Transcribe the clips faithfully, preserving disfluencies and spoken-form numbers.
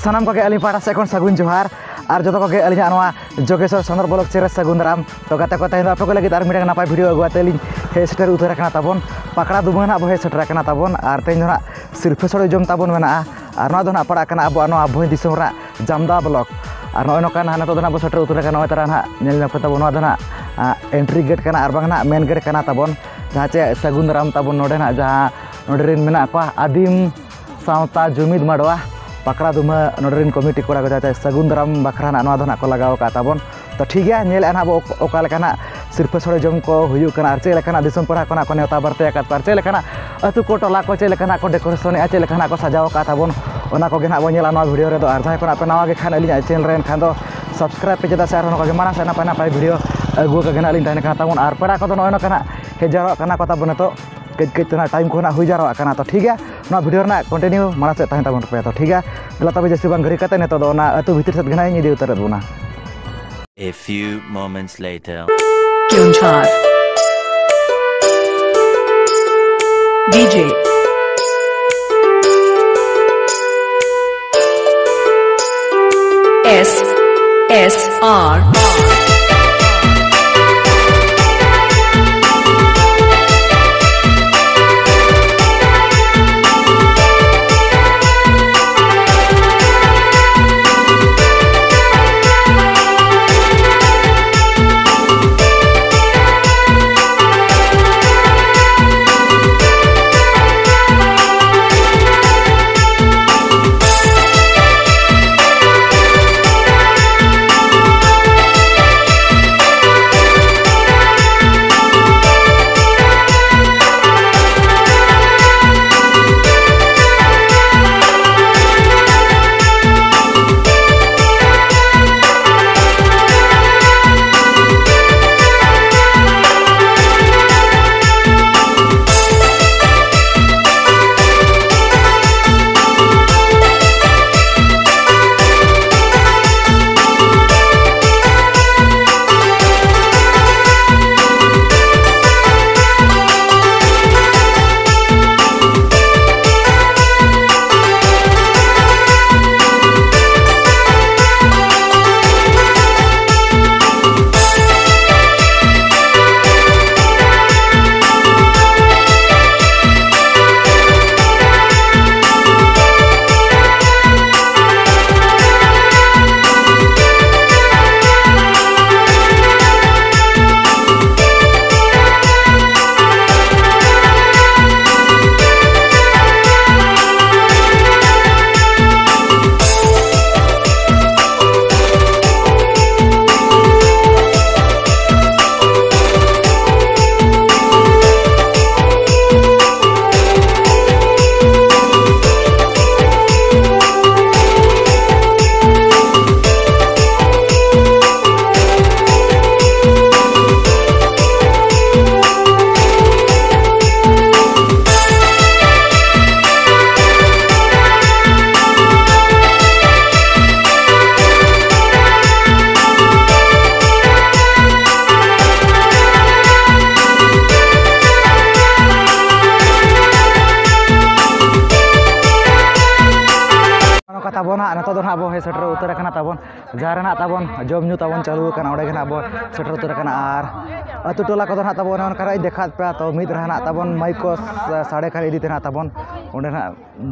ᱥᱟᱱᱟᱢ ᱠᱚᱜᱮ ᱟᱹᱞᱤᱧ ᱯᱟᱦᱴᱟ ᱥᱮᱫ ᱠᱷᱚᱱ ᱥᱟᱹᱜᱩᱱ ᱡᱚᱦᱟᱨ᱾ ᱟᱨ ᱡᱚᱛᱚ ᱠᱚᱜᱮ ᱟᱹᱞᱤᱧᱟᱜ ᱱᱚᱣᱟ ᱡᱳᱜᱮᱥᱣᱚᱨ ᱥᱚᱫᱚᱨ ᱵᱞᱚᱠ ᱪᱮᱱᱮᱞ ᱨᱮ ᱥᱟᱹᱜᱩᱱ ᱫᱟᱨᱟᱢ᱾ ᱛᱚ ᱜᱟᱛᱮ ᱠᱚ, ᱛᱮᱦᱮᱧ ᱫᱚ ᱟᱯᱮ ᱠᱚ ᱞᱟᱹᱜᱤᱫ ᱟᱨ ᱢᱤᱫᱴᱟᱝ ᱱᱟᱯᱟᱭ ᱵᱷᱤᱰᱤᱭᱳ ᱟᱹᱜᱩ ᱠᱟᱛᱮ ᱞᱤᱧ ᱦᱮᱡ ᱥᱮᱴᱮᱨ ᱩᱛᱟᱹᱨ ᱟᱠᱟᱱᱟ ᱛᱟᱵᱚᱱ᱾ ᱯᱟᱠᱲᱟ ᱫᱩᱢᱟᱹ ᱱᱟᱜ ᱵᱚ ᱦᱮᱡ ᱥᱮᱴᱮᱨ ᱟᱠᱟᱱᱟ ᱛᱟᱵᱚᱱ᱾ ᱟᱨ ᱛᱮᱦᱮᱧ ᱫᱚ ᱱᱟᱜ ᱥᱤᱨᱯᱷᱟᱹ ᱥᱳᱲᱮ ᱡᱚᱢ ᱛᱟᱵᱚᱱ ᱢᱮᱱᱟᱜᱼᱟ᱾ ᱟᱨ ᱱᱚᱣᱟ ᱫᱚ ᱱᱟᱜ ᱯᱟᱲᱟᱜ ᱠᱟᱱᱟ ᱟᱵᱚᱣᱟᱜ ᱱᱚᱣᱟ ᱵᱷᱚᱸᱡᱽ ᱫᱤᱥᱚᱢ ᱨᱮᱱᱟᱜ ᱡᱟᱢᱫᱟ ᱵᱞᱚᱠ᱾ ᱟᱨ ᱱᱚᱜᱼᱚᱭ ᱱᱚᱝᱠᱟ ᱱᱟᱜ ᱱᱤᱛᱚᱜ ᱫᱚ ᱱᱟᱜ ᱵᱚ ᱥᱮᱴᱮᱨ ᱩᱛᱟᱹᱨ ᱟᱠᱟᱱᱟ᱾ ᱱᱚᱜᱼᱚᱭ ᱛᱟᱨᱟ ᱱᱟᱜ ᱧᱮᱞ ᱧᱟᱢ ᱯᱮ ᱛᱟᱵᱚᱱ, ᱱᱚᱣᱟ ᱫᱚ ᱱᱟᱜ ᱮᱱᱴᱨᱤ ᱜᱮᱴ ᱠᱟᱱᱟ ᱟᱨ ᱵᱟᱝ ᱱᱟᱜ ᱢᱮᱱ ᱜᱮᱴ ᱠᱟᱱᱟ ᱛᱟᱵᱚᱱ, ᱡᱟᱦᱟᱸ ᱪᱮ ᱥᱟᱹᱜᱩᱱ ᱫᱟᱨᱟᱢ ᱛᱟᱵᱚᱱ ᱱᱚᱰᱮ ᱱᱟᱜ ᱡᱟᱦᱟᱸ ᱱᱚᱰᱮ ᱨᱮᱱ ᱢᱮᱱᱟᱜ ᱠᱚᱣᱟ ᱟᱹᱫᱤᱢ ᱥᱟᱶᱛᱟ ᱡᱩᱢᱤᱫ ᱢᱟᱰᱣᱟ ᱯᱟᱠᱲᱟ ᱫᱩᱢᱟᱹ ᱱᱚᱰᱮ ᱨᱮᱱ ᱠᱚᱢᱤᱴᱤ ᱠᱚᱲᱟ ᱠᱚ ᱡᱟᱦᱟᱸ ᱪᱮ ᱥᱟᱹᱜᱩᱱ ᱫᱟᱨᱟᱢ ᱵᱟᱠᱷᱨᱟ ᱱᱟᱜ ᱱᱚᱣᱟ ᱫᱚ ᱱᱟᱜ ᱠᱚ ᱞᱟᱜᱟᱣ ᱟᱠᱟᱫ ᱛᱟᱵᱚᱱ᱾ ᱛᱚ ᱴᱷᱤᱠ ᱜᱮᱭᱟ, ᱧᱮᱞᱮᱫᱼᱟ ᱱᱟᱜ ᱵᱚ ᱚᱠ-, ᱚᱠᱟ ᱞᱮᱠᱟ ᱱᱟᱜ ᱥᱤᱨᱯᱷᱟᱹ ᱥᱳᱲᱮ ᱡᱚᱢ ᱠᱚ ᱦᱩᱭᱩᱜ ᱠᱟᱱᱟ ᱟᱨ ᱪᱮᱫ ᱞᱮᱠᱟ ᱱᱟᱜ ᱫᱤᱥᱚᱢ ᱯᱟᱲᱟ ᱠᱷᱚᱱᱟᱜ ᱠᱚ ᱱᱮᱣᱛᱟ ᱵᱟᱨᱛᱮ ᱟᱠᱟᱫ ᱠᱚᱣᱟ ᱟᱨ ᱪᱮᱫ ᱞᱮᱠᱟ ᱱᱟᱜ ᱟᱹᱛᱩ ᱠᱚ ᱴᱚᱞᱟ ᱠᱚ ᱪᱮᱫ ᱞᱮᱠᱟ ᱱᱟᱜ ᱠᱚ ᱰᱮᱠᱳᱨᱮᱥᱚᱱᱮᱫᱼᱟ, ᱪᱮᱫ ᱞᱮᱠᱟ ᱱᱟᱜ ᱠᱚ ᱥᱟᱡᱟᱣ ᱟᱠᱟᱫ ᱛᱟᱵᱚᱱ, ᱚᱱᱟ ᱠᱚᱜᱮ ᱱᱟᱜ ᱵᱚ ᱧᱮᱞᱟ ᱱᱚᱣᱟ ᱵᱷᱤᱰᱤᱭᱳ ᱨᱮᱫᱚ᱾ ᱟᱨ ᱡᱟᱦᱟᱸᱭ ᱠᱚ ᱱᱟᱜ ᱯᱮ ᱱᱟᱣᱟ ᱜᱮ ᱠᱷᱟᱱ ᱟᱹᱞᱤᱧᱟᱜ ᱪᱮᱱᱮᱞ ᱨᱮ, ᱮᱱᱠᱷᱟᱱ ᱫᱚ ᱥᱟᱵᱥᱠᱨᱟᱭᱤᱵᱽ ᱯᱮ, ᱪᱮᱫᱟᱜ ᱥᱮ ᱟᱨᱦᱚᱸ ᱱᱚᱝᱠᱟ ᱜᱮ ᱢᱟᱨᱟᱝ ᱥᱮᱫ ᱱᱟᱯᱟᱭ ᱱᱟᱯᱟᱭ ᱵᱷᱤᱰᱤᱭᱳ ᱟᱹᱜᱩ ᱟᱠᱟ ᱜᱮ ᱱᱟᱜ ᱞᱤᱧ ᱛᱟᱦᱮᱱ ᱠᱟᱱᱟ ᱛᱟᱵᱚᱱ᱾ ᱟᱨ ᱯᱮᱲᱟ ᱠᱚᱫᱚ ᱱᱚᱜᱼᱚᱭ ᱱᱚᱝᱠᱟ ᱱᱟᱜ ᱦᱮᱡ ᱡᱟᱣᱨᱟᱜ ᱠᱟᱱᱟ ᱠᱚ ᱛᱟᱵᱚᱱ ᱱᱤᱛᱚᱜ᱾ ᱠᱟᱹᱡ ᱠᱟᱹᱡ ᱛᱮ ᱱᱟᱜ ᱴᱟᱭᱤᱢ ᱠᱚ ᱱᱟᱜ ᱦᱩᱭ ᱡᱟᱣᱨᱟᱜ ᱠᱟᱱᱟ᱾ ᱛᱚ ᱴᱷᱤᱠ ᱜᱮᱭᱟ, ᱱᱚᱣᱟ ᱵᱷᱤᱰᱤᱭᱳ ᱨᱮᱱᱟᱜ ᱠᱚᱱᱴᱤᱱᱤᱭᱩ ᱢᱟᱲᱟᱝ ᱥᱮᱫ ᱛᱟᱦᱮᱱ ᱛᱟᱵᱚᱱ ᱯᱮ᱾ ᱛᱚ ᱴᱷᱤᱠ ᱜᱮᱭᱟ, ᱫᱮᱞᱟ ᱛᱚᱵᱮ ᱡᱟᱹᱥᱛᱤ ᱵᱟᱝ ᱜᱷᱟᱹᱲᱤ ᱠᱟᱛᱮ ᱱᱤᱛᱚᱜ ᱫᱚ ᱚᱱᱟ ᱟᱹᱛᱩ ᱵᱷᱤᱛᱤᱨ ᱥᱮᱫ ᱜᱮ ᱱᱟᱜ ᱤᱧ ᱤᱫᱤ ᱩᱛᱟᱹᱨᱮᱫ ᱵᱚᱱᱟ᱾ A few moments later. Keonjhar. D J. S S R. ᱛᱚ ᱱᱟᱦᱟᱜ ᱱᱤᱛᱚᱜ ᱫᱚ ᱱᱟᱦᱟᱜ ᱟᱵᱚ ᱦᱮᱡ ᱥᱮᱴᱮᱨ ᱩᱛᱟᱹᱨ ᱟᱠᱟᱱᱟ ᱛᱟᱵᱚᱱ, ᱡᱟᱦᱟᱸ ᱨᱮ ᱱᱟᱦᱟᱜ ᱛᱟᱵᱚᱱ ᱡᱚᱢ ᱧᱩ ᱛᱟᱵᱚᱱ ᱪᱟᱹᱞᱩ ᱟᱠᱟᱱᱟ, ᱚᱸᱰᱮ ᱜᱮ ᱱᱟᱦᱟᱜ ᱵᱚ ᱥᱮᱴᱮᱨ ᱩᱛᱟᱹᱨ ᱟᱠᱟᱱᱟ᱾ ᱟᱨ ᱟᱹᱛᱩ ᱴᱚᱞᱟ ᱠᱚᱫᱚ ᱱᱟᱦᱟᱜ ᱛᱟᱵᱚᱱ ᱚᱱᱮ ᱚᱱᱠᱟ ᱨᱮ ᱫᱮᱠᱷᱟᱣᱮᱫ ᱯᱮᱭᱟ᱾ ᱛᱚ ᱢᱤᱫ ᱨᱮ ᱱᱟᱦᱟᱜ ᱛᱟᱵᱚᱱ ᱢᱟᱭᱤᱠ ᱠᱚ ᱥᱟ-, ᱥᱟᱰᱮ ᱠᱟᱱ ᱤᱫᱤ ᱛᱮ ᱱᱟᱦᱟᱜ ᱛᱟᱵᱚᱱ ᱚᱸᱰᱮ ᱱᱟᱦᱟᱜ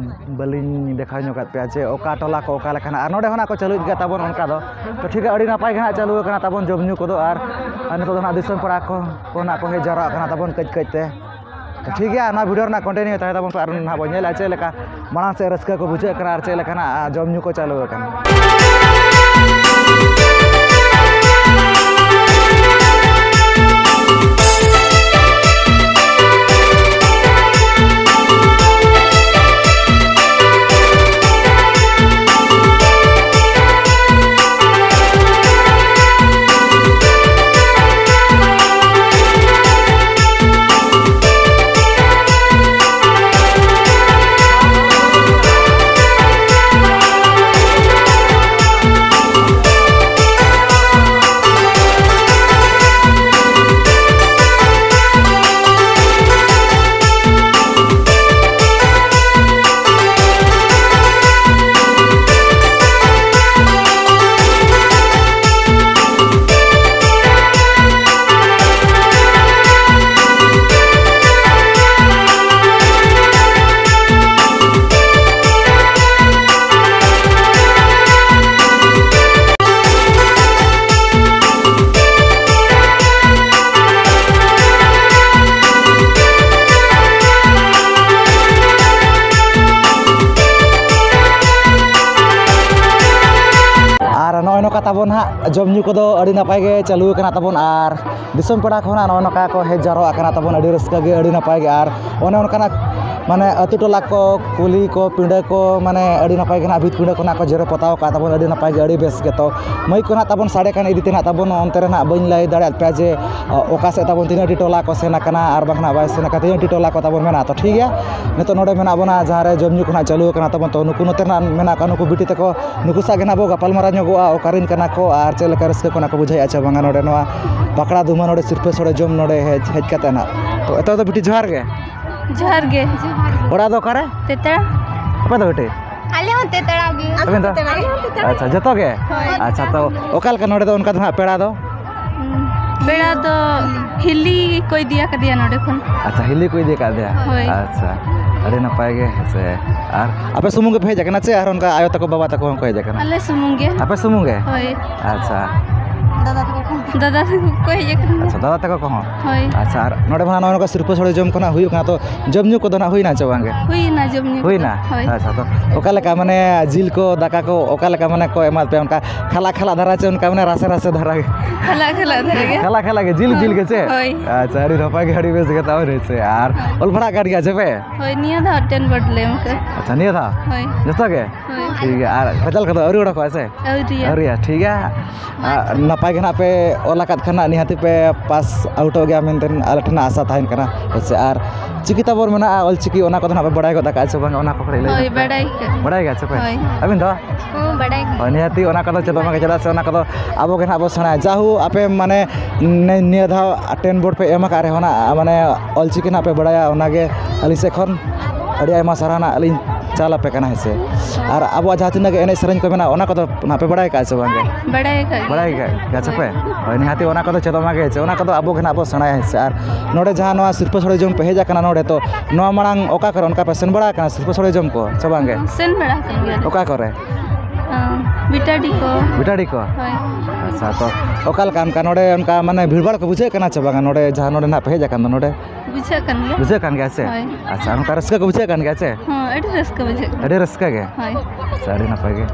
ᱵᱟᱹᱞᱤᱧ ᱫᱮᱠᱷᱟᱣ ᱧᱚᱜ ᱟᱠᱟᱫ ᱯᱮᱭᱟ ᱡᱮ ᱚᱠᱟ ᱴᱚᱞᱟ ᱠᱚ ᱚᱠᱟ ᱞᱮᱠᱟᱱᱟ᱾ ᱟᱨ ᱱᱚᱰᱮ ᱦᱚᱸ ᱱᱟᱦᱟᱜ ᱠᱚ ᱪᱟᱹᱞᱩᱭᱮᱫ ᱜᱮᱭᱟ ᱛᱟᱵᱚᱱ ᱚᱱᱠᱟ ᱫᱚ᱾ ᱛᱚ ᱴᱷᱤᱠ ᱜᱮᱭᱟ, ᱟᱹᱰᱤ ᱱᱟᱯᱟᱭ ᱜᱮ ᱱᱟᱦᱟᱜ ᱪᱟᱹᱞᱩ ᱟᱠᱟᱱᱟ ᱛᱟᱵᱚᱱ ᱡᱚᱢ ᱧᱩ ᱠᱚᱫᱚ᱾ ᱟᱨ, ᱟᱨ ᱱᱤᱛᱚᱜ ᱫᱚ ᱱᱟᱦᱟᱜ ᱫᱤᱥᱚᱢ ᱯᱮᱲᱟ ᱠᱚ, ᱠᱚ ᱱᱟᱦᱟᱜ ᱠᱚ ᱦᱮᱡ ᱡᱟᱣᱨᱟᱜ ᱠᱟᱱᱟ ᱛᱟᱵᱚᱱ ᱠᱟᱹᱡ ᱠᱟᱹᱡ ᱛᱮ᱾ ᱛᱚ ᱴᱷᱤᱠ ᱜᱮᱭᱟ, ᱱᱚᱣᱟ ᱵᱷᱤᱰᱤᱭᱳ ᱨᱮᱱᱟᱜ ᱠᱚᱱᱴᱤᱱᱤᱭᱩ ᱛᱟᱦᱮᱸ ᱛᱟᱵᱚᱱ ᱯᱮ, ᱟᱨ ᱱᱟᱦᱟᱜ ᱵᱚᱱ ᱧᱮᱞᱟ ᱪᱮᱫ ᱞᱮᱠᱟ ᱢᱟᱲᱟᱝ ᱥᱮᱫ ᱨᱟᱹᱥᱠᱟᱹ ᱠᱚ ᱵᱩᱡᱷᱟᱹᱜ ᱠᱟᱱᱟ ᱟᱨ ᱪᱮᱫ ᱞᱮᱠᱟᱱᱟᱜ ᱡᱚᱢ ᱧᱩ ᱠᱚ ᱪᱟᱹᱞᱩ ᱟᱠᱟᱱᱟ᱾ ᱟᱨ ᱱᱚᱜᱼᱚᱭ ᱱᱚᱝᱠᱟ ᱛᱟᱵᱚᱱ ᱦᱟᱸᱜ ᱡᱚᱢ ᱧᱩ ᱠᱚᱫᱚ ᱟᱹᱰᱤ ᱱᱟᱯᱟᱭ ᱜᱮ ᱪᱟᱹᱞᱩ ᱟᱠᱟᱱᱟ ᱛᱟᱵᱚᱱ᱾ ᱟᱨ ᱫᱤᱥᱚᱢ ᱯᱮᱲᱟ ᱠᱚ ᱱᱟᱜ ᱱᱚᱜᱼᱚᱭ ᱱᱚᱝᱠᱟ ᱠᱚ ᱦᱮᱡ ᱡᱟᱣᱨᱟᱜ ᱠᱟᱱᱟ ᱛᱟᱵᱚᱱ, ᱟᱹᱰᱤ ᱨᱟᱹᱥᱠᱟᱹ ᱜᱮ, ᱟᱹᱰᱤ ᱱᱟᱯᱟᱭ ᱜᱮ᱾ ᱟᱨ ᱚᱱᱮ ᱚᱱᱠᱟᱱᱟᱜ ᱢᱟᱱᱮ ᱟᱹᱛᱩ ᱴᱚᱞᱟ ᱠᱚ, ᱠᱩᱞᱦᱤ ᱠᱚ, ᱯᱤᱸᱰᱟᱹ ᱠᱚ, ᱢᱟᱱᱮ ᱟᱹᱰᱤ ᱱᱟᱯᱟᱭ ᱜᱮ ᱱᱟᱜ ᱵᱷᱤᱛ ᱯᱤᱸᱰᱟᱹ ᱠᱚ ᱱᱟᱜ ᱠᱚ ᱡᱮᱨᱮᱲ ᱯᱚᱛᱟᱣ ᱠᱟᱜᱼᱟ ᱛᱟᱵᱚᱱ, ᱟᱹᱰᱤ ᱱᱟᱯᱟᱭ ᱜᱮ, ᱟᱹᱰᱤ ᱵᱮᱥ ᱜᱮ᱾ ᱛᱚ ᱢᱟᱹᱭᱤᱠ ᱠᱚ ᱱᱟᱜ ᱛᱟᱵᱚᱱ ᱥᱟᱰᱮ ᱠᱟᱱ ᱤᱫᱤ ᱛᱮ ᱱᱟᱜ ᱛᱟᱵᱚᱱ ᱚᱱᱛᱮ ᱨᱮ ᱱᱟᱜ ᱵᱟᱹᱧ ᱞᱟᱹᱭ ᱫᱟᱲᱮᱭᱟᱫ ᱯᱮᱭᱟ ᱡᱮ ᱚᱠᱟ ᱥᱮᱫ ᱛᱟᱵᱚᱱ ᱛᱤᱱᱟᱹᱜ ᱴᱤ ᱴᱚᱞᱟ ᱠᱚ ᱥᱮᱱ ᱟᱠᱟᱱᱟ ᱟᱨ ᱵᱟᱝ ᱱᱟᱜ ᱵᱟᱭ ᱥᱮᱱ ᱟᱠᱟᱱᱟ, ᱛᱤᱱᱟᱹᱜ ᱴᱤ ᱴᱚᱞᱟ ᱠᱚ ᱛᱟᱵᱚᱱ ᱢᱮᱱᱟᱜᱼᱟ᱾ ᱛᱚ ᱴᱷᱤᱠ ᱜᱮᱭᱟ, ᱱᱤᱛᱚᱜ ᱱᱚᱰᱮ ᱢᱮᱱᱟᱜ ᱵᱚᱱᱟ, ᱡᱟᱦᱟᱸ ᱨᱮ ᱡᱚᱢ ᱧᱩ ᱠᱚ ᱱᱟᱜ ᱪᱟᱹᱞᱩ ᱟᱠᱟᱱᱟ ᱛᱟᱵᱚᱱ᱾ ᱛᱚ ᱱᱩᱠᱩ ᱱᱚᱛᱮ ᱨᱮᱱᱟᱜ ᱢᱮᱱᱟᱜ ᱠᱚᱣᱟ, ᱱᱩᱠᱩ ᱵᱤᱴᱤ ᱛᱟᱠᱚ, ᱱᱩᱠᱩ ᱥᱟᱶ ᱜᱮ ᱱᱟᱜ ᱵᱚ ᱜᱟᱯᱟᱞ ᱢᱟᱨᱟᱣ ᱧᱚᱜᱚᱜᱼᱟ, ᱚᱠᱟᱨᱮᱱ ᱠᱟᱱᱟ ᱠᱚ ᱟᱨ ᱪᱮᱫ ᱞᱮᱠᱟ ᱨᱟᱹᱥᱠᱟᱹ ᱠᱚ ᱱᱟᱜ ᱠᱚ ᱵᱩᱡᱷᱟᱹᱣᱮᱫᱼᱟ ᱪᱮ ᱵᱟᱝᱟ ᱱᱚᱰᱮ ᱱᱚᱣᱟ ᱯᱟᱠᱲᱟ ᱫᱩᱢᱟᱹ ᱱᱚᱰᱮ ᱥᱤᱨᱯᱟᱹ ᱥᱚᱲᱮ ᱡᱚᱢ ᱱᱚᱰᱮ ᱦᱮᱡ, ᱦᱮᱡ ᱠᱟᱛᱮ ᱱᱟᱜ᱾ ᱛᱚ ᱮᱛᱚᱦᱚᱵ ᱫᱚ ᱵᱤᱴᱤ ᱡᱚᱦᱟᱨ ᱜᱮ᱾ ᱡᱚᱦᱟᱨ ᱜᱮ᱾ ᱚᱲᱟᱜ ᱫᱚ ᱚᱠᱟᱨᱮ? ᱛᱮᱛᱲᱟ᱾ ᱟᱯᱮ ᱫᱚ ᱵᱤᱴᱤ? ᱟᱞᱮ ᱦᱚᱸ ᱛᱮᱛᱟᱲᱟ ᱜᱮ᱾ ᱟᱵᱮᱱ ᱫᱚ? ᱟᱞᱮ ᱦᱚᱸ ᱛᱮᱛᱟᱲᱟ ᱜᱮ᱾ ᱟᱪᱪᱷᱟ, ᱡᱚᱛᱚ ᱜᱮ? ᱦᱳᱭ᱾ ᱟᱪᱪᱷᱟ, ᱛᱚ ᱚᱠᱟ ᱞᱮᱠᱟ ᱱᱚᱰᱮ ᱫᱚ ᱚᱱᱠᱟ ᱫᱚ ᱦᱟᱸᱜ ᱯᱮᱲᱟ ᱫᱚ? ᱦᱩᱸ, ᱯᱮᱲᱟ ᱫᱚ ᱦᱤᱞᱤ ᱠᱚ ᱤᱫᱤ ᱟᱠᱟᱫᱮᱭᱟ ᱱᱚᱰᱮ ᱠᱷᱚᱱ᱾ ᱟᱪᱪᱷᱟ, ᱦᱤᱞᱤ ᱠᱚ ᱤᱫᱤ ᱟᱠᱟᱫᱮᱭᱟ? ᱦᱳᱭ᱾ ᱟᱪᱪᱷᱟ, ᱟᱹᱰᱤ ᱱᱟᱯᱟᱭ ᱜᱮ, ᱦᱮᱸ ᱥᱮ᱾ ᱟᱨ ᱟᱯᱮ ᱥᱩᱢᱩᱝ ᱜᱮᱯᱮ ᱦᱮᱡ ᱟᱠᱟᱱᱟ ᱪᱮ ᱟᱨ ᱚᱱᱠᱟ ᱟᱭᱳ ᱛᱟᱠᱚ, ᱵᱟᱵᱟ ᱛᱟᱠᱚ ᱦᱚᱸᱠᱚ ᱦᱮᱡ ᱟᱠᱟᱱᱟ? ᱟᱞᱮ ᱥᱩᱢᱩᱝ ᱜᱮ᱾ ᱟᱯᱮ ᱥᱩᱢᱩᱝ ᱜᱮ? ᱦᱳᱭ᱾ ᱟᱪᱪᱷᱟ᱾ ᱫᱟᱫᱟ ᱛᱟᱠᱚ ᱠᱚ ᱦᱮᱡ ᱟᱠᱟᱱᱟ᱾ ᱟᱪᱪᱷᱟ, ᱫᱟᱫᱟ ᱛᱟᱠᱚ ᱠᱚᱦᱚᱸ? ᱦᱳᱭ᱾ ᱟᱪᱪᱷᱟ, ᱟᱨ ᱱᱚᱰᱮ ᱢᱟ ᱱᱚᱜᱼᱚᱭ ᱱᱚᱝᱠᱟ ᱥᱤᱨᱯᱟᱹ ᱥᱳᱲᱮ ᱡᱚᱢ ᱠᱚ ᱱᱟᱜ ᱦᱩᱭᱩᱜ ᱠᱟᱱᱟ, ᱛᱚ ᱡᱚᱢ ᱧᱩ ᱠᱚᱫᱚ ᱱᱟᱜ ᱦᱩᱭᱱᱟ ᱪᱮ ᱵᱟᱝ ᱜᱮ? ᱦᱩᱭᱱᱟ ᱡᱚᱢ ᱧᱩ ᱠᱚᱫᱚ᱾ ᱦᱩᱭᱱᱟ? ᱦᱳᱭ᱾ ᱟᱪᱪᱷᱟ, ᱛᱚ ᱚᱠᱟ ᱞᱮᱠᱟ ᱢᱟᱱᱮ ᱡᱤᱞ ᱠᱚ, ᱫᱟᱠᱟ ᱠᱚ ᱚᱠᱟ ᱞᱮᱠᱟ ᱢᱟᱱᱮ ᱠᱚ ᱮᱢᱟᱫ ᱯᱮᱭᱟ? ᱚᱱᱠᱟ ᱠᱷᱟᱞᱟ ᱠᱷᱟᱞᱟ ᱫᱷᱟᱨᱟ ᱪᱮ ᱚᱱᱠᱟ ᱢᱟᱱᱮ ᱨᱟᱥᱮ ᱨᱟᱥᱮ ᱫᱷᱟᱨᱟ ᱜᱮ? ᱠᱷᱟᱞᱟ ᱠᱷᱟᱞᱟ ᱫᱷᱟᱨᱟ ᱜᱮ᱾ ᱠᱷᱟᱞᱟ ᱠᱷᱟᱞᱟ ᱜᱮ, ᱡᱤᱞ ᱦᱳᱭ᱾ ᱡᱤᱞ ᱜᱮ ᱪᱮ? ᱦᱳᱭ᱾ ᱟᱪᱪᱷᱟ, ᱟᱹᱰᱤ ᱱᱟᱯᱟᱭ ᱜᱮ, ᱟᱹᱰᱤ ᱵᱮᱥ ᱜᱮ ᱛᱟᱵᱚᱱ ᱦᱮᱸ ᱪᱮ᱾ ᱟᱨ ᱦᱳᱭ᱾ ᱚᱞ ᱯᱟᱲᱦᱟᱜ ᱠᱟᱱ ᱜᱮᱭᱟ ᱪᱮ ᱯᱮ? ᱦᱳᱭ, ᱱᱤᱭᱟᱹ ᱫᱷᱟᱣ ᱴᱮᱱ ᱵᱳᱨᱰ ᱞᱮ ᱮᱢ ᱠᱟᱜᱼᱟ᱾ ᱟᱪᱪᱷᱟ, ᱱᱤᱭᱟᱹ ᱫᱷᱟᱣ? ᱦᱳᱭ᱾ ᱡᱚᱛᱚ ᱜᱮ? ᱦᱳᱭ᱾ ᱴᱷᱤᱠ ᱜᱮᱭᱟ, ᱟᱨ result ᱠᱚᱫᱚ ᱟᱹᱣᱨᱤ ᱚᱰᱚᱠᱚᱜᱼᱟ ᱥᱮ? ᱟᱹᱣᱨᱤᱭᱟ᱾ ᱟᱹᱣᱨᱤᱭᱟ, ᱴᱷᱤᱠ ᱜᱮᱭᱟ᱾ ᱟᱨ ᱱᱟᱯᱟᱭ ᱜᱮ ᱱᱟᱜ ᱯᱮ ᱚᱞ ᱟᱠᱟᱫ ᱠᱷᱟᱱ ᱱᱟᱜ ᱱᱤᱦᱟᱹᱛᱤ ᱯᱮ ᱯᱟᱥ ᱟᱣᱩᱴᱚᱜ ᱜᱮᱭᱟ ᱢᱮᱱᱛᱮ ᱟᱞᱮ ᱴᱷᱮᱱ ᱟᱥᱟ ᱛᱟᱦᱮᱱ ᱠᱟᱱᱟ, ᱦᱮᱸ ᱥᱮ᱾ ᱟᱨ ᱪᱤᱠᱤ ᱛᱟᱵᱚᱱ ᱢᱮᱱᱟᱜᱼᱟ, ᱚᱞ ᱪᱤᱠᱤ, ᱚᱱᱟ ᱠᱚᱫᱚ ᱱᱟᱜ ᱯᱮ ᱵᱟᱲᱟᱭ ᱜᱚᱫ ᱟᱠᱟᱫᱼᱟ ᱥᱮ ᱵᱟᱝ? ᱚᱱᱟ ᱠᱚ ᱠᱟᱹᱴᱤᱡ ᱞᱟᱹᱭ ᱦᱳᱭ, ᱧᱚᱜ ᱯᱮ᱾ ᱵᱟᱰᱟᱭ ᱜᱮ᱾ ᱵᱟᱲᱟᱭ ᱜᱮᱭᱟ ᱪᱮ ᱯᱮ? ᱦᱳᱭ᱾ ᱟᱹᱵᱤᱱ ᱫᱚ? ᱦᱚᱸ, ᱵᱟᱰᱟᱭ ᱜᱮ᱾ ᱦᱳᱭ, ᱱᱤᱦᱟᱹᱛᱤ ᱚᱱᱟ ᱠᱚᱫᱚ ᱪᱮᱫᱚᱜ ᱢᱟ ᱜᱮ, ᱪᱮᱫᱟᱜ ᱥᱮ ᱚᱱᱟ ᱠᱚᱫᱚ ᱟᱵᱚ ᱜᱮ ᱱᱟᱜ ᱵᱚ ᱥᱮᱬᱟᱭᱟ᱾ ᱡᱟᱦᱳ, ᱟᱯᱮ ᱢᱟᱱᱮ ᱱᱮ-, ᱱᱤᱭᱟᱹ ᱫᱷᱟᱣ ᱴᱮᱱ ᱵᱳᱨᱰ ᱯᱮ ᱮᱢ ᱟᱠᱟᱫ ᱨᱮᱦᱚᱸ ᱱᱟᱜ, ᱢᱟᱱᱮ ᱚᱞ ᱪᱤᱠᱤ ᱱᱟᱜ ᱯᱮ ᱵᱟᱲᱟᱭᱟ, ᱚᱱᱟᱜᱮ ᱟᱹᱞᱤᱧ ᱥᱮᱫ ᱠᱷᱚᱱ ᱟᱹᱰᱤ ᱟᱭᱢᱟ ᱥᱟᱨᱦᱟᱣ ᱱᱟᱜ ᱞᱤᱧ ᱪᱟᱞ ᱟᱯᱮ ᱠᱟᱱᱟ, ᱦᱮᱸ ᱥᱮ᱾ ᱟᱨ ᱟᱵᱚᱣᱟᱜ ᱡᱟᱦᱟᱸ ᱛᱤᱱᱟᱹᱜ ᱜᱮ ᱮᱱᱮᱡ ᱥᱮᱨᱮᱧ ᱠᱚ ᱢᱮᱱᱟᱜᱼᱟ, ᱚᱱᱟ ᱠᱚᱫᱚ ᱱᱟᱜ ᱯᱮ ᱵᱟᱲᱟᱭ ᱟᱠᱟᱫᱼᱟ ᱥᱮ ᱵᱟᱝ ᱜᱮ? ᱵᱟᱲᱟᱭ ᱟᱠᱟᱫ ᱜᱮ᱾ ᱵᱟᱲᱟᱭ ᱟᱠᱟᱫ ᱜᱮᱭᱟ ᱪᱮ ᱯᱮ? ᱦᱳᱭ᱾ ᱦᱳᱭ, ᱱᱤᱦᱟᱹᱛᱤ ᱚᱱᱟ ᱠᱚᱫᱚ ᱪᱮᱫᱚᱜ ᱢᱟ ᱜᱮ, ᱪᱮ ᱚᱱᱟ ᱠᱚᱫᱚ ᱟᱵᱚ ᱜᱮ ᱱᱟᱜ ᱵᱚ ᱥᱮᱬᱟᱭᱟ, ᱦᱮᱸ ᱥᱮ᱾ ᱟᱨ ᱱᱚᱰᱮ ᱡᱟᱦᱟᱸ ᱱᱚᱣᱟ ᱥᱤᱨᱯᱟᱹ ᱥᱳᱲᱮ ᱡᱚᱢ ᱯᱮ ᱦᱮᱡ ᱟᱠᱟᱱᱟ ᱱᱚᱰᱮ, ᱛᱚ ᱱᱚᱣᱟ ᱢᱟᱲᱟᱝ ᱚᱠᱟ ᱠᱚᱨᱮ ᱚᱱᱠᱟ ᱯᱮ ᱥᱮᱱ ᱵᱟᱲᱟ ᱟᱠᱟᱱᱟ ᱥᱤᱨᱯᱟᱹ ᱥᱳᱲᱮ ᱡᱚᱢ ᱠᱚ ᱥᱮ ᱵᱟᱝ ᱜᱮ? ᱥᱮᱱ ᱵᱟᱲᱟ ᱟᱠᱟᱱ ᱜᱮᱭᱟ᱾ ᱚᱠᱟ ᱠᱚᱨᱮ? ᱟᱸ, ᱵᱤᱴᱟᱰᱤ ᱠᱚ᱾ ᱵᱤᱴᱟᱰᱤ ᱠᱚ? ᱦᱳᱭ᱾ ᱟᱪᱪᱷᱟ, ᱛᱚ ᱚᱠᱟ ᱞᱮᱠᱟ ᱚᱱᱠᱟ ᱱᱚᱰᱮ ᱚᱱᱠᱟ ᱢᱟᱱᱮ ᱵᱷᱤᱲ ᱵᱷᱟᱲ ᱠᱚ ᱵᱩᱡᱷᱟᱹᱜ ᱠᱟᱱᱟ ᱪᱮ ᱵᱟᱝᱟ ᱱᱚᱰᱮ ᱡᱟᱦᱟᱸ ᱱᱚᱰᱮ ᱱᱟᱜ ᱯᱮ ᱦᱮᱡ ᱟᱠᱟᱱ ᱫᱚ ᱱᱚᱰᱮ? ᱵᱩᱡᱷᱟᱹᱜ ᱠᱟᱱ ᱜᱮᱭᱟ᱾ ᱵᱩᱡᱷᱟᱹᱜ ᱠᱟᱱ ᱜᱮᱭᱟ ᱥᱮ? ᱦᱳᱭ᱾ ᱟᱪᱪᱷᱟ, ᱚᱱᱠᱟ ᱨᱟᱹᱥᱠᱟᱹ ᱠᱚ ᱵᱩᱡᱷᱟᱹᱜ ᱠᱟᱱ ᱜᱮᱭᱟ ᱥᱮ? ᱦᱚᱸ, ᱟᱹᱰᱤ ᱨᱟᱹᱥᱠᱟᱹ ᱵᱩᱡᱷᱟᱹᱜ ᱠᱟᱱᱟ᱾ ᱟᱹᱰᱤ ᱨᱟᱹᱥᱠᱟᱹ ᱜᱮ? ᱦᱳᱭ᱾ ᱟᱪᱪᱷᱟ, ᱟᱹᱰᱤ ᱱᱟᱯᱟᱭ ᱜᱮ᱾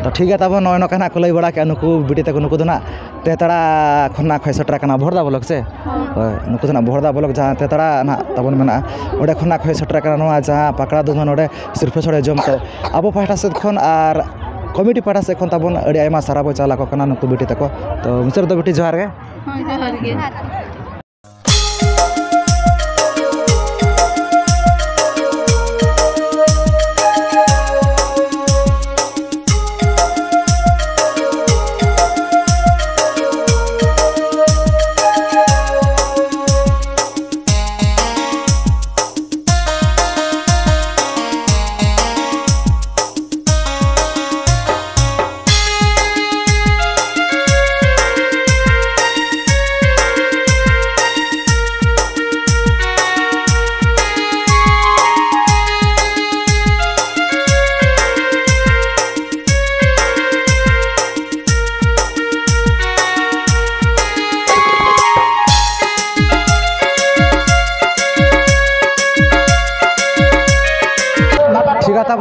ᱛᱚ ᱴᱷᱤᱠ ᱜᱮᱭᱟ, ᱛᱟᱵᱚᱱ ᱱᱚᱜᱼᱚᱭ ᱱᱚᱝᱠᱟ ᱱᱟᱜ ᱠᱚ ᱞᱟᱹᱭ ᱵᱟᱲᱟ ᱠᱮᱜᱼᱟ ᱱᱩᱠᱩ ᱵᱤᱴᱤ ᱛᱟᱠᱚ, ᱱᱩᱠᱩ ᱫᱚ ᱱᱟᱜ ᱛᱮᱛᱟᱲᱟ ᱠᱷᱚᱱ ᱱᱟᱜ ᱠᱚ ᱦᱮᱡ ᱥᱮᱴᱮᱨ ᱟᱠᱟᱱᱟ ᱵᱷᱚᱨᱫᱟ ᱵᱞᱚᱠ ᱥᱮ? ᱦᱳᱭ᱾ ᱦᱳᱭ, ᱱᱩᱠᱩ ᱫᱚ ᱱᱟᱜ ᱵᱷᱚᱨᱫᱟ ᱵᱞᱚᱠ ᱡᱟᱦᱟᱸ ᱛᱮᱛᱟᱲᱟ ᱱᱟᱜ ᱛᱟᱵᱚᱱ ᱢᱮᱱᱟᱜᱼᱟ, ᱚᱸᱰᱮ ᱠᱷᱚᱱ ᱱᱟᱜ ᱠᱚ ᱦᱮᱡ ᱥᱮᱴᱮᱨ ᱟᱠᱟᱱᱟ ᱱᱚᱣᱟ ᱡᱟᱦᱟᱸ ᱯᱟᱠᱲᱟ ᱫᱩᱫᱷ ᱱᱚᱰᱮ ᱥᱤᱨᱯᱟᱹ ᱥᱳᱲᱮ ᱡᱚᱢ᱾ ᱛᱚ ᱟᱵᱚ ᱯᱟᱦᱴᱟ ᱥᱮᱫ ᱠᱷᱚᱱ ᱟᱨ ᱠᱚᱢᱤᱴᱤ ᱯᱟᱦᱴᱟ ᱥᱮᱫ ᱠᱷᱚᱱ ᱛᱟᱵᱚᱱ ᱟᱹᱰᱤ ᱟᱭᱢᱟ ᱥᱟᱨᱦᱟᱣ ᱵᱚ ᱪᱟᱞ ᱟᱠᱚ ᱠᱟᱱᱟ ᱱᱩᱠᱩ ᱵᱤᱴᱤ ᱛᱟᱠᱚ᱾ ᱛᱚ ᱢᱩᱪᱟᱹᱫ ᱨᱮᱫᱚ ᱵᱤᱴᱤ ᱡᱚᱦᱟᱨ ᱜᱮ᱾ ᱦᱳᱭ, ᱡᱚᱦᱟᱨ ᱜᱮ᱾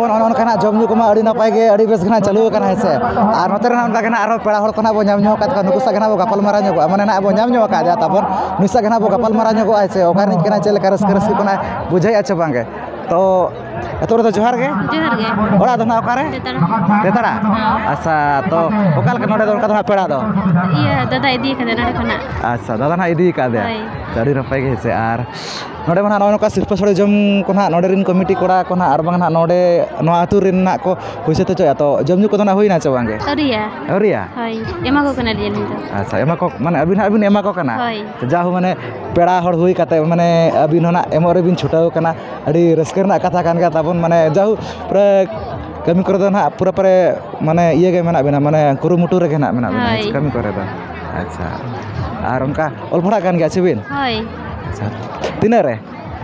ᱱᱚᱜᱼᱚ ᱱᱚᱝᱠᱟ ᱱᱟᱜ ᱡᱚᱢ ᱧᱩ ᱠᱚᱢᱟ ᱟᱹᱰᱤ ᱱᱟᱯᱟᱭ ᱜᱮ, ᱟᱹᱰᱤ ᱵᱮᱥ ᱜᱮ ᱱᱟᱜ ᱪᱟᱹᱞᱩ ᱟᱠᱟᱱᱟ, ᱦᱮᱸ ᱥᱮ᱾ ᱟᱨ ᱱᱚᱛᱮ ᱨᱮ ᱱᱟᱜ ᱚᱱᱠᱟ ᱜᱮ ᱱᱟᱜ ᱟᱨᱦᱚᱸ ᱯᱮᱲᱟ ᱦᱚᱲ ᱠᱚ ᱱᱟᱜ ᱵᱚ ᱧᱟᱢ ᱧᱚᱜ ᱟᱠᱟᱫ ᱠᱚᱣᱟ, ᱱᱩᱠᱩ ᱥᱟᱶ ᱜᱮ ᱱᱟᱜ ᱵᱚ ᱜᱟᱯᱟᱞ ᱢᱟᱨᱟᱣ ᱧᱚᱜᱚᱜᱼᱟ, ᱢᱟᱱᱮ ᱱᱟᱜ ᱵᱚ ᱧᱟᱢ ᱧᱚᱜ ᱟᱠᱟᱫᱮᱭᱟ ᱛᱟᱵᱚᱱ, ᱱᱩᱭ ᱥᱟᱶ ᱜᱮ ᱱᱟᱜ ᱵᱚ ᱜᱟᱯᱟᱞ ᱢᱟᱨᱟᱣ ᱧᱚᱜᱚᱜᱼᱟ, ᱦᱮᱸ ᱥᱮ, ᱚᱠᱟ ᱨᱤᱱᱤᱡ ᱠᱟᱱᱟᱭ, ᱪᱮᱫ ᱞᱮᱠᱟ ᱨᱟᱹᱥᱠᱟᱹ ᱨᱟᱹᱥᱠᱟᱹ ᱠᱟᱱᱟᱭ, ᱵᱩᱡᱷᱟᱹᱣᱮᱫᱼᱟ ᱪᱮ ᱵᱟᱝ ᱜᱮ? ᱛᱚ ᱮᱛᱚᱦᱚᱵ ᱨᱮᱫᱚ ᱡᱚᱦᱟᱨ ᱜᱮ᱾ ᱡᱚᱦᱟᱨ ᱜᱮ᱾ ᱚᱲᱟᱜ ᱫᱚ ᱱᱟᱜ ᱚᱠᱟᱨᱮ? ᱛᱮᱛᱟᱲᱟ᱾ ᱛᱮᱛᱟᱲᱟ? ᱦᱮᱸ᱾ ᱟᱪᱪᱷᱟ, ᱛᱚ ᱚᱠᱟ ᱞᱮᱠᱟ ᱱᱚᱰᱮ ᱫᱚ ᱚᱱᱠᱟ ᱫᱚ ᱱᱟᱜ ᱯᱮᱲᱟ ᱫᱚ? ᱤᱭᱟᱹ, ᱫᱟᱫᱟ ᱤᱫᱤ ᱠᱟᱫᱮ ᱱᱚᱰᱮ ᱠᱷᱚᱱᱟᱜ᱾ ᱟᱪᱪᱷᱟ, ᱫᱟᱫᱟ ᱱᱟᱜ ᱤᱫᱤ ᱠᱟᱫᱮᱭᱟ᱾ ᱦᱳᱭ᱾ ᱟᱪᱪᱷᱟ, ᱟᱹᱰᱤ ᱱᱟᱯᱟᱭ ᱜᱮ, ᱦᱮᱸ ᱥᱮ᱾ ᱟᱨ ᱱᱚᱰᱮ ᱢᱟ ᱱᱟᱜ ᱱᱚᱜᱼᱚ ᱱᱚᱝᱠᱟ ᱥᱤᱨᱯᱟᱹ ᱥᱳᱲᱮ ᱡᱚᱢ ᱠᱚ ᱱᱟᱜ ᱱᱚᱰᱮ ᱨᱮᱱ ᱠᱚᱢᱤᱴᱤ ᱠᱚᱲᱟ ᱠᱚ ᱱᱟᱜ ᱟᱨ ᱵᱟᱝ ᱱᱟᱜ ᱱᱚᱰᱮ ᱱᱚᱣᱟ ᱟᱹᱛᱩ ᱨᱮᱱ ᱱᱟᱜ ᱠᱚ ᱦᱩᱭ ᱥᱟᱹᱛ ᱦᱚᱪᱚᱭᱟ, ᱛᱚ ᱡᱚᱢ ᱧᱩ ᱠᱚᱫᱚ ᱱᱟᱜ ᱦᱩᱭᱱᱟ ᱪᱮ ᱵᱟᱝ ᱜᱮ? ᱟᱹᱣᱨᱤᱭᱟ᱾ ᱟᱹᱣᱨᱤᱭᱟ? ᱦᱳᱭ, ᱮᱢᱟ ᱠᱚ ᱠᱟᱱᱟᱞᱤᱧ ᱟᱹᱞᱤᱧ ᱫᱚ᱾ ᱟᱪᱪᱷᱟ, ᱮᱢᱟ ᱠᱚ, ᱢᱟᱱᱮ ᱟᱹᱵᱤᱱ ᱦᱟᱸᱜ ᱵᱤᱱ ᱮᱢᱟ ᱠᱚ ᱠᱟᱱᱟ? ᱦᱳᱭ᱾ ᱡᱟ ᱦᱳ, ᱢᱟᱱᱮ ᱯᱮᱲᱟ ᱦᱚᱲ ᱦᱩᱭ ᱠᱟᱛᱮ, ᱢᱟᱱᱮ ᱟᱹᱵᱤᱱ ᱦᱚᱸ ᱱᱟᱜ ᱮᱢᱚᱜ ᱨᱮᱵᱤᱱ ᱪᱷᱩᱴᱟᱹᱣ ᱠᱟᱱᱟ, ᱟᱹᱰᱤ ᱨᱟᱹᱥᱠᱟᱹ ᱨᱮᱱᱟᱜ ᱠᱟᱛᱷᱟ ᱠᱟᱱ ᱜᱮᱭᱟ ᱛᱟᱵᱚᱱ, ᱢᱟᱱᱮ ᱡᱟᱦᱳᱠ ᱯᱩᱨᱟᱹ ᱠᱟᱹᱢᱤ ᱠᱚᱨᱮ ᱫᱚ ᱱᱟᱜ ᱯᱩᱨᱟᱹ ᱯᱩᱨᱟᱹ ᱢᱟᱱᱮ ᱤᱭᱟᱹ ᱜᱮ ᱢᱮᱱᱟᱜ ᱵᱤᱱᱟ, ᱢᱟᱱᱮ ᱠᱩᱨᱩᱢᱩᱴᱩ ᱨᱮᱜᱮ ᱱᱟᱜ ᱢᱮᱱᱟᱜ ᱵᱤᱱᱟ᱾ ᱦᱳᱭ᱾ ᱠᱟᱹᱢᱤ ᱠᱚᱨᱮ ᱫᱚ᱾ ᱟᱪᱪᱷᱟ, ᱟᱨ ᱚᱱᱠᱟ ᱚᱞ ᱯᱟᱲᱦᱟᱜ ᱠᱟᱱ ᱜᱮᱭᱟ ᱥᱮ ᱵᱤᱱ? ᱦᱳᱭ᱾ ᱟᱪᱪᱷᱟ, ᱛᱤᱱᱟᱹᱜ ᱨᱮ?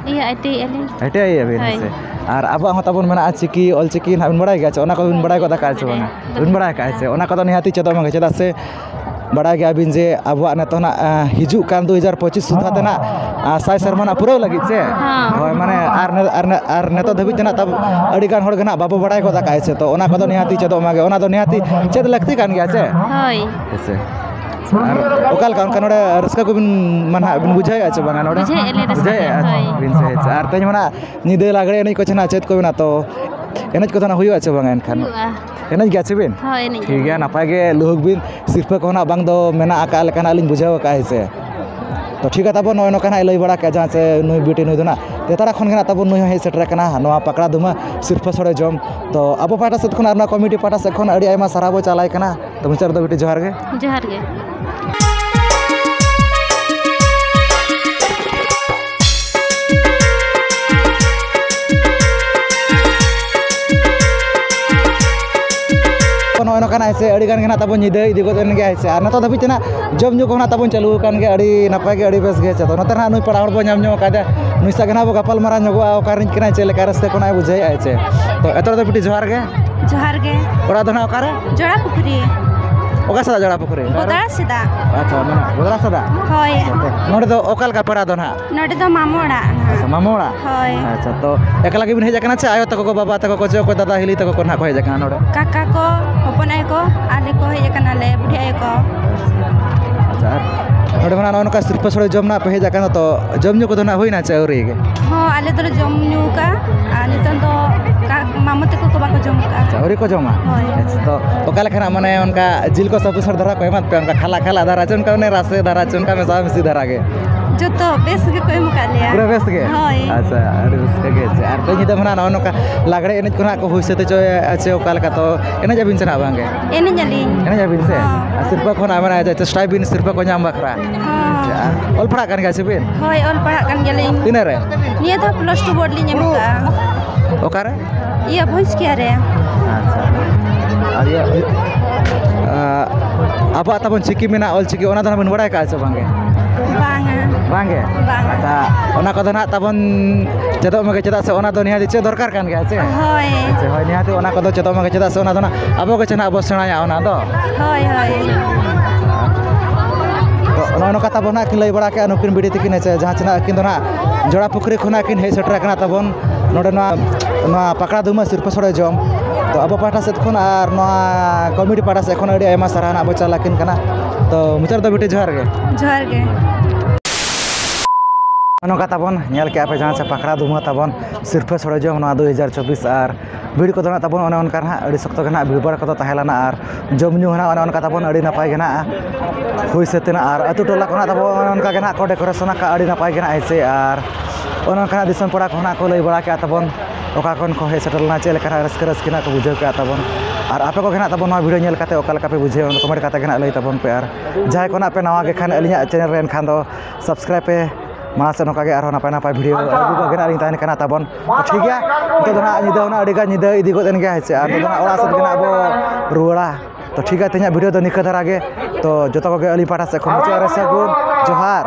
ᱤᱭᱟᱹ, ᱟᱭ ᱴᱤ ᱟᱭ ᱟᱹᱞᱤᱧ᱾ ᱟᱭ ᱴᱤ ᱟᱭ ᱟᱹᱵᱤᱱ? ᱦᱳᱭ᱾ ᱦᱮᱸ ᱥᱮ? ᱟᱨ ᱟᱵᱚᱣᱟᱜ ᱦᱚᱸ ᱛᱟᱵᱚᱱ ᱢᱮᱱᱟᱜᱼᱟ ᱪᱤᱠᱤ, ᱚᱞ ᱪᱤᱠᱤ ᱱᱟᱜ ᱵᱤᱱ ᱵᱟᱲᱟᱭ ᱜᱮᱭᱟ ᱪᱮ? ᱚᱱᱟ ᱠᱚᱫᱚ ᱵᱤᱱ ᱵᱟᱲᱟᱭ ᱜᱚᱫ ᱟᱠᱟᱫᱼᱟ ᱪᱮ ᱵᱟᱝᱟ? ᱵᱟᱲᱟᱭ᱾ ᱵᱤᱱ ᱵᱟᱲᱟᱭ ᱟᱠᱟᱫᱼᱟ ᱪᱮ? ᱚᱱᱟ ᱠᱚᱫᱚ ᱱᱤᱦᱟᱹᱛᱤ ᱪᱮᱫᱚᱜ ᱢᱟ, ᱪᱮᱫᱟᱜ ᱥᱮ ᱵᱟᱲᱟᱭ ᱜᱮᱭᱟᱵᱤᱱ ᱡᱮ ᱟᱵᱚᱣᱟᱜ ᱱᱤᱛᱚᱜ ᱱᱟᱜ, ᱟᱸ, ᱦᱤᱡᱩᱜ ᱠᱟᱱ ᱫᱩ ᱦᱟᱡᱟᱨ ᱯᱚᱸᱪᱤᱥ ᱥᱩᱫᱷᱟ ᱛᱮ ᱱᱟᱜ, ᱟᱸ, ᱥᱟᱭ ᱥᱮᱨᱢᱟ ᱱᱟᱜ ᱯᱩᱨᱟᱹᱣ ᱞᱟᱹᱜᱤᱫ ᱥᱮ? ᱦᱚᱸ᱾ ᱦᱳᱭ, ᱢᱟᱱᱮ ᱟᱨ ᱱᱮ-, ᱟᱨ ᱱᱮ-, ᱟᱨ ᱱᱤᱛᱚᱜ ᱫᱷᱟᱹᱵᱤᱡ ᱛᱮ ᱱᱟᱜ ᱛᱟᱵᱚ ᱟᱹᱰᱤ ᱜᱟᱱ ᱦᱚᱲ ᱜᱮ ᱱᱟᱜ ᱵᱟᱵᱚ ᱵᱟᱲᱟᱭ ᱜᱚᱫ ᱟᱠᱟᱫᱼᱟ ᱥᱮ, ᱛᱚ ᱚᱱᱟ ᱠᱚᱫᱚ ᱱᱤᱦᱟᱹᱛᱤ ᱪᱮᱫᱚᱜ ᱢᱟ ᱜᱮ, ᱚᱱᱟ ᱫᱚ ᱱᱤᱦᱟᱹᱛᱤ ᱪᱮᱫ ᱞᱟᱹᱠᱛᱤ ᱠᱟᱱ ᱜᱮᱭᱟ ᱥᱮ? ᱦᱳᱭ᱾ ᱦᱮᱸ ᱥᱮ? ᱟᱨ ᱚᱠᱟ ᱞᱮᱠᱟ ᱚᱱᱠᱟ ᱱᱚᱰᱮ ᱨᱟᱹᱥᱠᱟᱹ ᱠᱚᱵᱤᱱ ᱢᱟᱱᱟᱣ ᱵᱤᱱ ᱵᱩᱡᱷᱟᱹᱣᱮᱫᱼᱟ ᱪᱮ ᱵᱟᱝᱟ ᱱᱚᱰᱮ? ᱵᱩᱡᱷᱟᱹᱣᱮᱫᱼᱟ ᱞᱮ ᱨᱟᱹᱥᱠᱟᱹ ᱜᱮ, ᱵᱩᱡᱷᱟᱹᱣᱮᱫᱼᱟ ᱦᱳᱭ᱾ ᱵᱤᱱ ᱥᱮ ᱦᱮᱸ ᱥᱮ? ᱟᱨ ᱛᱮᱦᱮᱧ ᱢᱟ ᱱᱟᱜ ᱧᱤᱫᱟᱹ ᱞᱟᱜᱽᱲᱮ ᱮᱱᱮᱡ ᱠᱚ ᱪᱮ ᱱᱟᱜ ᱪᱮᱫ ᱠᱚ ᱢᱮᱱᱟᱜ, ᱛᱚ ᱮᱱᱮᱡ ᱠᱚᱫᱚ ᱱᱟᱜ ᱦᱩᱭᱩᱜᱼᱟ ᱪᱮ ᱵᱟᱝᱟ ᱮᱱᱠᱷᱟᱱ? ᱦᱩᱭᱩᱜᱼᱟ᱾ ᱮᱱᱮᱡ ᱜᱮᱭᱟ ᱪᱮ ᱵᱤᱱ? ᱦᱳᱭ, ᱮᱱᱮᱡ ᱴᱷᱤᱠ ᱜᱮᱭᱟ, ᱜᱮᱭᱟ᱾ ᱱᱟᱯᱟᱭ ᱜᱮ ᱞᱩᱦᱩᱠ ᱵᱤᱱ, ᱥᱤᱨᱯᱟᱹ ᱠᱚᱦᱚᱸ ᱱᱟᱜ ᱵᱟᱝ ᱫᱚ ᱢᱮᱱᱟᱜ ᱟᱠᱟᱫ ᱞᱮᱠᱟ ᱱᱟᱜ ᱞᱤᱧ ᱵᱩᱡᱷᱟᱹᱣ ᱟᱠᱟᱫᱼᱟ, ᱦᱮᱸ ᱥᱮ? ᱛᱚ ᱴᱷᱤᱠ ᱜᱮᱭᱟ ᱛᱟᱵᱚᱱ, ᱱᱚᱜᱼᱚᱭ ᱱᱚᱝᱠᱟ ᱱᱟᱜ ᱞᱟᱹᱭ ᱵᱟᱲᱟ ᱠᱮᱫᱼᱟ, ᱡᱟᱦᱟᱸ ᱪᱮ ᱱᱩᱭ ᱵᱤᱴᱤ ᱱᱩᱭ ᱫᱚ ᱱᱟᱜ ᱛᱮᱛᱟᱲᱟ ᱠᱷᱚᱱ ᱜᱮ ᱱᱟᱜ ᱛᱟᱵᱚᱱ ᱱᱩᱭ ᱦᱚᱸ ᱦᱮᱡ ᱥᱮᱴᱮᱨ ᱟᱠᱟᱱᱟ ᱱᱚᱣᱟ ᱯᱟᱠᱲᱟ ᱫᱷᱩᱢᱟᱹ ᱥᱤᱨᱯᱟᱹ ᱥᱳᱲᱮ ᱡᱚᱢ᱾ ᱛᱚ ᱟᱵᱚ ᱯᱟᱦᱴᱟ ᱥᱮᱫ ᱠᱷᱚᱱ ᱟᱨ ᱱᱚᱣᱟ ᱠᱚᱢᱤᱴᱤ ᱯᱟᱦᱴᱟ ᱥᱮᱫ ᱠᱷᱚᱱ ᱟᱹᱰᱤ ᱟᱭᱢᱟ ᱥᱟᱨᱦᱟᱣ ᱵᱚ ᱪᱟᱞᱟᱭ ᱠᱟᱱᱟ᱾ ᱛᱚ ᱢᱩᱪᱟᱹᱫ ᱨᱮᱫᱚ ᱵᱤᱴᱤ ᱡᱚᱦᱟᱨ ᱜᱮ᱾ ᱡᱚᱦᱟᱨ ᱜᱮ᱾ ᱱᱚᱜᱼᱚᱭ ᱱᱚᱝᱠᱟᱱᱟᱜ ᱦᱮᱸᱥᱮ, ᱟᱹᱰᱤ ᱜᱟᱱ ᱜᱮ ᱱᱟᱜ ᱛᱟᱵᱚᱱ ᱧᱤᱫᱟᱹ ᱤᱫᱤ ᱜᱚᱫ ᱮᱱ ᱜᱮᱭᱟ ᱦᱮᱸᱥᱮ, ᱟᱨ ᱱᱤᱛᱚᱜ ᱫᱷᱟᱹᱵᱤᱡ ᱛᱮ ᱱᱟᱜ ᱡᱚᱢ ᱧᱩ ᱠᱚᱦᱚᱸ ᱱᱟᱜ ᱛᱟᱵᱚᱱ ᱪᱟᱹᱞᱩ ᱟᱠᱟᱱ ᱜᱮᱭᱟ, ᱟᱹᱰᱤ ᱱᱟᱯᱟᱭ ᱜᱮ, ᱟᱹᱰᱤ ᱵᱮᱥ ᱜᱮ ᱦᱮᱸᱥᱮ᱾ ᱛᱚ ᱱᱚᱛᱮ ᱨᱮ ᱱᱟᱜ ᱱᱩᱭ ᱯᱮᱲᱟ ᱦᱚᱲ ᱵᱚ ᱧᱟᱢ ᱧᱚᱜ ᱟᱠᱟᱫᱮᱭᱟ, ᱱᱩᱭ ᱥᱟᱶ ᱜᱮ ᱱᱟᱜ ᱵᱚ ᱜᱟᱯᱟᱞ ᱢᱟᱨᱟᱣ ᱧᱚᱜᱚᱜᱼᱟ, ᱚᱠᱟ ᱨᱤᱱᱤᱡ ᱠᱟᱱᱟᱭ, ᱪᱮᱫ ᱞᱮᱠᱟ ᱨᱟᱹᱥᱠᱟᱹ ᱠᱚ ᱱᱟᱜ ᱮ ᱵᱩᱡᱷᱟᱹᱣᱮᱫᱼᱟ ᱦᱮᱸᱥᱮ᱾ ᱛᱚ ᱮᱛᱚᱦᱚᱵ ᱨᱮᱫᱚ ᱵᱤᱴᱤ ᱡᱚᱦᱟᱨ ᱜᱮ᱾ ᱡᱚᱦᱟᱨ ᱜᱮ᱾ ᱚᱲᱟᱜ ᱫᱚ ᱱᱟᱜ ᱚᱠᱟᱨᱮ? ᱡᱚᱲᱟ ᱯᱩᱠᱷᱨᱤ᱾ ᱚᱠᱟ ᱥᱮᱫᱟᱜ ᱡᱚᱲᱟ ᱯᱩᱠᱷᱨᱤ? ᱵᱚᱫᱲᱟ ᱥᱮᱫᱟᱜ᱾ ᱟᱪᱪᱷᱟ, ᱢᱟᱱᱮ ᱵᱚᱫᱲᱟ ᱥᱮᱫᱟᱜ? ᱦᱳᱭ᱾ ᱱᱚᱰᱮ ᱫᱚ ᱚᱠᱟ ᱞᱮᱠᱟ ᱯᱮᱲᱟ ᱫᱚ ᱱᱟᱦᱟᱜ? ᱱᱚᱰᱮ ᱫᱚ ᱢᱟᱢᱚ ᱚᱲᱟᱜ ᱱᱟᱦᱟᱜ᱾ ᱟᱪᱪᱷᱟ, ᱢᱟᱢᱚ ᱚᱲᱟᱜ? ᱦᱳᱭ᱾ ᱟᱪᱪᱷᱟ, ᱛᱚ ᱮᱠᱞᱟ ᱜᱮᱵᱤᱱ ᱦᱮᱡ ᱟᱠᱟᱱᱟ ᱪᱮ ᱟᱭᱳ ᱛᱟᱠᱚ ᱠᱚ, ᱵᱟᱵᱟ ᱛᱟᱠᱚ ᱠᱚ, ᱪᱮ ᱚᱠᱚᱭ ᱫᱟᱫᱟ ᱦᱤᱞᱤ ᱛᱟᱠᱚ ᱠᱚ ᱱᱟᱦᱟᱜ ᱠᱚ ᱦᱮᱡ ᱟᱠᱟᱱᱟ ᱱᱚᱰᱮ? ᱠᱟᱠᱟ ᱠᱚ, ᱦᱚᱯᱚᱱ ᱟᱭᱳ ᱠᱚ, ᱟᱞᱮ ᱠᱚ ᱦᱮᱡ ᱟᱠᱟᱱᱟᱞᱮ, ᱵᱩᱰᱷᱤ ᱟᱭᱳ ᱠᱚ᱾ ᱟᱪᱪᱷᱟ, ᱟᱨ ᱱᱚᱰᱮ ᱢᱟ ᱱᱚᱜᱼᱚ ᱱᱚᱝᱠᱟ ᱥᱤᱨᱯᱟᱹ ᱥᱳᱲᱮ ᱡᱚᱢ ᱱᱟᱦᱟᱜ ᱯᱮ ᱦᱮᱡ ᱟᱠᱟᱱᱟ, ᱛᱚ ᱡᱚᱢ ᱧᱩ ᱠᱚᱫᱚ ᱱᱟᱦᱟᱜ ᱦᱩᱭᱱᱟ ᱪᱮ ᱟᱹᱣᱨᱤ ᱜᱮ? ᱦᱚᱸ, ᱟᱞᱮ ᱫᱚᱞᱮ ᱡᱚᱢ ᱧᱩ ᱟᱠᱟᱜᱼᱟ, ᱟᱨ ᱱᱤᱛᱚᱝ ᱫᱚ ᱠᱟ-, ᱢᱟᱢᱚ ᱛᱟᱠᱚ ᱠᱚ ᱵᱟᱠᱚ ᱡᱚᱢ ᱟᱠᱟᱜᱼᱟ᱾ ᱟᱪᱪᱷᱟ, ᱟᱹᱣᱨᱤ ᱠᱚ ᱡᱚᱢᱟ? ᱦᱳᱭ᱾ ᱟᱪᱪᱷᱟ, ᱛᱚ ᱚᱠᱟ ᱞᱮᱠᱟᱱᱟᱜ ᱢᱟᱱᱮ ᱚᱱᱠᱟ ᱡᱤᱞ ᱠᱚ ᱥᱟᱹᱯᱩᱥᱟᱹᱲ ᱫᱷᱟᱨᱟ ᱠᱚ ᱮᱢᱟᱫ ᱯᱮᱭᱟ, ᱚᱱᱠᱟ ᱠᱷᱟᱞᱟ ᱠᱷᱟᱞᱟ ᱫᱷᱟᱨᱟ ᱪᱮ ᱚᱱᱠᱟ ᱢᱟᱱᱮ ᱨᱟᱥᱮ ᱫᱷᱟᱨᱟ ᱪᱮ ᱚᱱᱠᱟ ᱢᱮᱥᱟ ᱢᱤᱥᱤ ᱫᱷᱟᱨᱟ ᱜᱮ? ᱡᱚᱛᱚ ᱵᱮᱥ ᱜᱮᱠᱚ ᱮᱢ ᱟᱠᱟᱫ ᱞᱮᱭᱟ᱾ ᱯᱩᱨᱟᱹ ᱵᱮᱥ ᱜᱮ? ᱦᱳᱭ᱾ ᱟᱪᱪᱷᱟ, ᱟᱹᱰᱤ ᱨᱟᱹᱥᱠᱟᱹ ᱜᱮ᱾ ᱟᱪᱪᱷᱟ, ᱟᱨ ᱛᱮᱦᱮᱧ ᱧᱤᱫᱟᱹ ᱢᱟ ᱱᱟᱦᱟᱜ ᱱᱚᱜᱼᱚ ᱱᱚᱝᱠᱟ ᱞᱟᱜᱽᱲᱮ ᱮᱱᱮᱡ ᱠᱚ ᱱᱟᱦᱟᱜ ᱠᱚ ᱦᱩᱭ ᱥᱟᱹᱛ ᱦᱚᱪᱚᱭᱟ ᱪᱮ ᱚᱠᱟ ᱞᱮᱠᱟ, ᱛᱚ ᱮᱱᱮᱡ ᱟᱵᱤᱱ ᱥᱮ ᱱᱟᱦᱟᱜ ᱵᱟᱝ ᱜᱮ? ᱮᱱᱮᱡ ᱟᱹᱞᱤᱧ᱾ ᱮᱱᱮᱡ ᱟᱵᱤᱱ ᱥᱮ? ᱦᱚᱸ᱾ ᱟᱨ ᱥᱤᱨᱯᱟᱹ ᱠᱷᱚᱱ ᱟᱵᱮᱱᱟᱜ ᱪᱮᱥᱴᱟᱭ ᱵᱤᱱ ᱥᱤᱨᱯᱟᱹ ᱠᱚ ᱧᱟᱢ ᱵᱟᱠᱷᱨᱟ᱾ ᱦᱚᱸ᱾ ᱟᱪᱪᱷᱟ, ᱚᱞ ᱯᱟᱲᱦᱟᱜ ᱠᱟᱱ ᱜᱮᱭᱟ ᱥᱮ ᱵᱤᱱ? ᱦᱳᱭ, ᱚᱞ ᱯᱟᱲᱦᱟᱜ ᱠᱟᱱ ᱜᱮᱭᱟᱞᱤᱧ᱾ ᱛᱤᱱᱟᱹᱜ ᱨᱮ? ᱱᱤᱭᱟᱹ ᱫᱷᱟᱣ ᱯᱞᱟᱥ ᱴᱩ ᱵᱳᱨᱰ ᱞᱤᱧ ᱮᱢ ᱟᱠᱟᱜᱼᱟ᱾ ᱚᱠᱟᱨᱮ? ᱤᱭᱟᱹ, ᱵᱷᱚᱸᱡᱽᱠᱤᱭᱟ ᱨᱮ᱾ ᱟᱪᱪᱷᱟ᱾ ᱟᱨ ᱤᱭᱟᱹ, ᱟᱸ, ᱟᱵᱚᱣᱟᱜ ᱛᱟᱵᱚᱱ ᱪᱤᱠᱤ ᱢᱮᱱᱟᱜᱼᱟ, ᱚᱞ ᱪᱤᱠᱤ, ᱚᱱᱟ ᱫᱚ ᱱᱟᱜ ᱵᱤᱱ ᱵᱟᱲᱟᱭ ᱠᱟᱜᱼᱟ ᱥᱮ ᱵᱟᱝ ᱜᱮ? ᱵᱟᱝᱟ᱾ ᱵᱟᱝ ᱜᱮ? ᱵᱟᱝᱟ᱾ ᱟᱪᱪᱷᱟ, ᱚᱱᱟ ᱠᱚᱫᱚ ᱱᱟᱜ ᱛᱟᱵᱚᱱ ᱪᱮᱫᱚᱜ ᱢᱟᱜᱮ, ᱪᱮᱫᱟᱜ ᱥᱮ ᱚᱱᱟ ᱫᱚ ᱱᱤᱦᱟᱹᱛ ᱪᱮᱫ ᱫᱚᱨᱠᱟᱨ ᱠᱟᱱ ᱜᱮᱭᱟ ᱥᱮ? ᱦᱳᱭ᱾ ᱟᱪᱪᱷᱟ, ᱦᱳᱭ, ᱱᱤᱦᱟᱹᱛ ᱚᱱᱟ ᱠᱚᱫᱚ ᱪᱮᱫᱚᱜ ᱢᱟᱜᱮ, ᱪᱮᱫᱟᱜ ᱥᱮ ᱚᱱᱟ ᱫᱚ ᱱᱟᱜ ᱟᱵᱚ ᱜᱮ ᱪᱮ ᱱᱟᱜ ᱵᱚ ᱥᱮᱬᱟᱭᱟ ᱚᱱᱟ ᱫᱚ᱾ ᱦᱳᱭ, ᱦᱳᱭ᱾ ᱛᱚ, ᱱᱚᱜᱼᱚ ᱱᱚᱝᱠᱟ ᱛᱟᱵᱚᱱ ᱱᱟᱜ ᱠᱤᱱ ᱞᱟᱹᱭ ᱵᱟᱲᱟ ᱠᱮᱜᱼᱟ ᱱᱩᱠᱤᱱ ᱵᱤᱴᱤ ᱛᱟᱹᱠᱤᱱ, ᱦᱮᱸ ᱥᱮ, ᱡᱟᱦᱟᱸ ᱪᱮ ᱱᱟᱜ ᱟᱹᱠᱤᱱ ᱫᱚ ᱱᱟᱜ ᱡᱚᱲᱟ ᱯᱩᱠᱷᱨᱤ ᱠᱷᱚᱱᱟᱜ ᱠᱤᱱ ᱦᱮᱡ ᱥᱮᱴᱮᱨ ᱟᱠᱟᱱᱟ ᱛᱟᱵᱚᱱ ᱱᱚᱰᱮ ᱱᱚᱣᱟ, ᱱᱚᱣᱟ ᱯᱟᱠᱲᱟ ᱫᱩᱢᱟᱹ ᱥᱤᱨᱯᱟᱹ ᱥᱚᱲᱮ ᱡᱚᱢ᱾ ᱛᱚ, ᱟᱵᱚ ᱯᱟᱦᱴᱟ ᱥᱮᱫ ᱠᱷᱚᱱ ᱟᱨ ᱱᱚᱣᱟ ᱠᱚᱢᱤᱴᱤ ᱯᱟᱦᱴᱟ ᱥᱮᱫ ᱠᱷᱚᱱ ᱟᱹᱰᱤ ᱟᱭᱢᱟ ᱥᱟᱨᱦᱟᱣ ᱱᱟᱜ ᱵᱚ ᱪᱟᱞ ᱟᱹᱠᱤᱱ ᱠᱟᱱᱟ᱾ ᱛᱚ, ᱢᱩᱪᱟᱹᱫ ᱨᱮᱫᱚ ᱵᱤᱴᱤ ᱡᱚᱦᱟᱨ ᱜᱮ᱾ ᱡᱚᱦᱟᱨ ᱜᱮ᱾ ᱱᱚᱝᱠᱟ ᱛᱟᱵᱚᱱ ᱧᱮᱞ ᱠᱮᱜᱼᱟ ᱯᱮ ᱡᱟᱦᱟᱸ ᱪᱮ ᱯᱟᱠᱲᱟ ᱫᱩᱢᱟᱹ ᱛᱟᱵᱚᱱ ᱥᱤᱨᱯᱟᱹ ᱥᱚᱲᱮ ᱡᱚᱢ ᱱᱚᱣᱟ ᱫᱩ ᱦᱟᱡᱟᱨ ᱪᱚᱵᱵᱤᱥ, ᱟᱨ ᱵᱷᱤᱲ ᱠᱚᱫᱚ ᱱᱟᱜ ᱛᱟᱵᱚᱱ ᱚᱱᱮ ᱚᱱᱠᱟ ᱱᱟᱦᱟᱜ ᱟᱹᱰᱤ ᱥᱚᱠᱛᱚ ᱜᱮ ᱱᱟᱜ ᱵᱷᱤᱲ ᱵᱷᱟᱲ ᱠᱚᱫᱚ ᱛᱟᱦᱮᱸ ᱞᱮᱱᱟ, ᱟᱨ ᱡᱚᱢ ᱧᱩ ᱦᱚᱸ ᱱᱟᱜ ᱚᱱᱮ ᱚᱱᱠᱟ ᱛᱟᱵᱚᱱ ᱟᱹᱰᱤ ᱱᱟᱯᱟᱭ ᱜᱮ ᱱᱟᱜ ᱦᱩᱭ ᱥᱟᱹᱛ ᱮᱱᱟ, ᱟᱨ ᱟᱹᱛᱩ ᱴᱚᱞᱟ ᱠᱚ ᱱᱟᱜ ᱛᱟᱵᱚᱱ ᱚᱱᱮ ᱚᱱᱠᱟ ᱜᱮ ᱱᱟᱜ ᱠᱚ decoration ᱟᱠᱟᱫ ᱟᱹᱰᱤ ᱱᱟᱯᱟᱭ ᱜᱮ ᱱᱟᱜ ᱦᱮᱸ ᱥᱮ, ᱟᱨ ᱚᱱᱮ ᱚᱱᱠᱟ ᱱᱟᱜ ᱫᱤᱥᱚᱢ ᱯᱮᱲᱟ ᱠᱚᱦᱚᱸ ᱱᱟᱜ ᱠᱚ ᱞᱟᱹᱭ ᱵᱟᱲᱟ ᱠᱮᱜᱼᱟ ᱛᱟᱵᱚᱱ ᱚᱠᱟ ᱠᱷᱚᱱ ᱠᱚ ᱦᱮᱡ ᱥᱮᱴᱮᱨ ᱞᱮᱱᱟ, ᱪᱮᱫ ᱞᱮᱠᱟ ᱱᱟᱜ ᱨᱟᱹᱥᱠᱟᱹ ᱨᱟᱹᱥᱠᱟᱹ ᱱᱟᱜ ᱠᱚ ᱵᱩᱡᱷᱟᱹᱣ ᱠᱮᱜᱼᱟ ᱛᱟᱵᱚᱱ, ᱟᱨ ᱟᱯᱮ ᱠᱚᱜᱮ ᱱᱟᱜ ᱛᱟᱵᱚᱱ ᱱᱚᱣᱟ video ᱧᱮᱞ ᱠᱟᱛᱮ ᱚᱠᱟ ᱞᱮᱠᱟ ᱯᱮ ᱵᱩᱡᱷᱟᱹᱣᱟ ᱚᱱᱟ comment ᱠᱟᱛᱮ ᱜᱮ ᱱᱟᱜ ᱞᱟᱹᱭ ᱛᱟᱵᱚᱱ ᱯᱮ, ᱟᱨ ᱡᱟᱦᱟᱸᱭ ᱠᱚ ᱱᱟᱜ ᱯᱮ ᱱᱟᱣᱟ ᱜᱮ ᱠᱷᱟᱱ ᱟᱹᱞᱤᱧᱟᱜ channel ᱨᱮ ᱮᱱᱠᱷᱟᱱ ᱫᱚ subscribe ᱯᱮ᱾ ᱢᱟᱲᱟᱝ ᱥᱮᱫ ᱱᱚᱝᱠᱟ ᱜᱮ ᱟᱨᱦᱚᱸ ᱱᱟᱯᱟᱭ ᱱᱟᱯᱟᱭ video ᱟᱹᱜᱩ ᱠᱟᱜ ᱜᱮ ᱱᱟᱜ ᱞᱤᱧ ᱛᱟᱦᱮᱱ ᱠᱟᱱᱟ ᱛᱟᱵᱚᱱ᱾ ᱛᱚ ᱴᱷᱤᱠ ᱜᱮᱭᱟ, ᱱᱤᱛᱚᱜ ᱫᱚ ᱱᱟᱜ ᱧᱤᱫᱟᱹ ᱦᱚᱸ ᱱᱟᱜ ᱟᱹᱰᱤ ᱜᱟᱱ ᱧᱤᱫᱟᱹ ᱤᱫᱤ ᱜᱚᱫ ᱮᱱ ᱜᱮᱭᱟ, ᱦᱮᱸ ᱥᱮ, ᱟᱨ ᱱᱤᱛᱚᱜ ᱫᱚ ᱱᱟᱜ ᱚᱲᱟᱜ ᱥᱮᱫ ᱜᱮ ᱱᱟᱜ ᱵᱚ ᱨᱩᱣᱟᱹᱲᱟ᱾ ᱛᱚ ᱴᱷᱤᱠ ᱜᱮᱭᱟ, ᱛᱮᱦᱮᱧᱟᱜ video ᱫᱚ ᱱᱤᱝᱠᱟᱹ ᱫᱷᱟᱨᱟ ᱜᱮ᱾ ᱛᱚ ᱡᱚᱛᱚ ᱠᱚᱜᱮ ᱟᱹᱞᱤᱧ ᱯᱟᱦᱴᱟ ᱥᱮᱫ ᱠᱷᱚᱱ ᱢᱩᱪᱟᱹᱫ ᱨᱮ ᱥᱟᱹᱜᱩᱱ ᱡᱚᱦᱟᱨ᱾